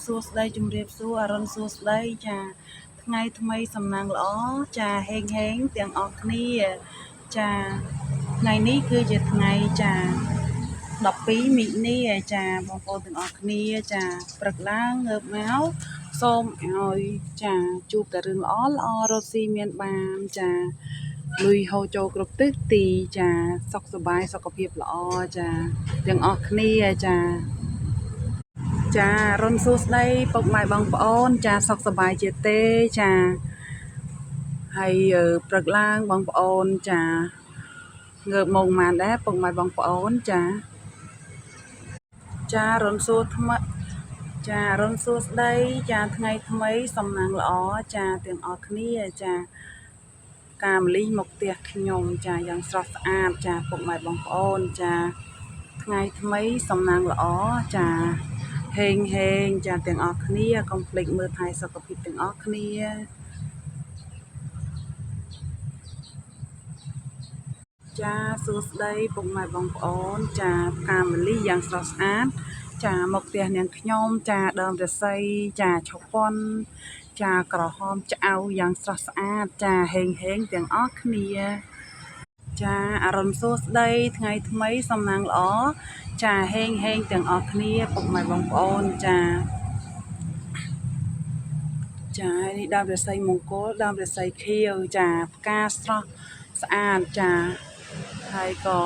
សួស្តីជំរាបសួរអរុនសួស្តីចាថ្ងៃថ្មីសំណាងល្អចាហេងហេងទាំងអស់គ្នាចាថ្ងៃនេះគឺជាថ្ងៃចា12មិនិនាចាបងប្អូនទាំងអស់គ្នាចាព្រឹកឡើងងើបមកសូមឲ្យចាជួបតែរឿងល្អល្អរកស៊ីមានបានចាលុយហូរចូលគ្រប់ទិសទីចាសុខសប្បាយសុខភាពល្អចាទាំងអស់គ្នាចា ចារុនសួស្តីពុកម៉ែបងប្អូន ចាសុខសប្បាយជាទេចាហើយព្រឹកឡើងបងប្អូនចាងើបមកម៉ានដែរពុកម៉ែបងប្អូនចាចារុនសួរថ្មីចារុនសួស្តីចាថ្ងៃថ្មីសំណាងល្អចាទាំងអស់គ្នាចាការមលិះមកផ្ទះខ្ញុំចាយ៉ាងស្រស់ស្អាតចាពុកម៉ែបងប្អូនចាថ្ងៃថ្មីសំណាងល្អចាហេងហេងចាទាំងអស់គ្នាកុំភ្លេចមើលថែសុខភាពទាំងអស់គ្នាចាសួស្តីពុកម៉ែបងប្អូនចាផ្កាម្លិះយ៉ាងស្រស់ស្អាតចាមកផ្ទះនាងខ្ញុំចាដើមរស័យចាឆប៉ុនចាក្រហមឆ្អៅយ៉ាងស្រស់ស្អាតចាហេងហេងទាំងអស់គ្នាចាអរុនសួស្តីថ្ងៃថ្មីសំណាងល្អចាហេងហេងទាំងអស់គ្នាពុកម៉ែបងប្អូនចាចានេះដើមរស័យមង្គលដើមរស័យខៀវចាផ្កាស្រស់ស្អាតចាហើយក៏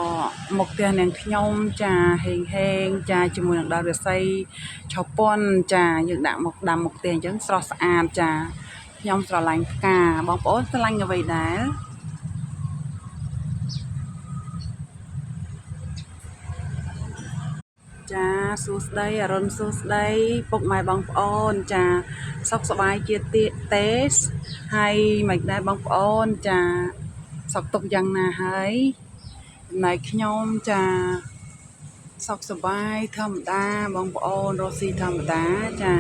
មកផ្ទះនាងខ្ញុំចាហេងហេងចាជាមួយនឹងដើមរស័យឆប៉ុនចាយើងដាក់មកដាំមកផ្ទះអញ្ចឹងស្រស់ស្អាតចាខ្ញុំស្រឡាញ់ផ្កាបងប្អូនស្រឡាញ់អ្វីដែរចាសួស្តីអរុនសួស្តីពុកម៉ែបងប្អូនចាសុខសប្បាយជាទេសហើយមិនដែរបងប្អូនចាសុខទុក្ខយ៉ាងណាហើយចំណែកខ្ញុំចាសុខសប្បាយធម្មតាបងប្អូនរស់ស៊ីធម្មតាចា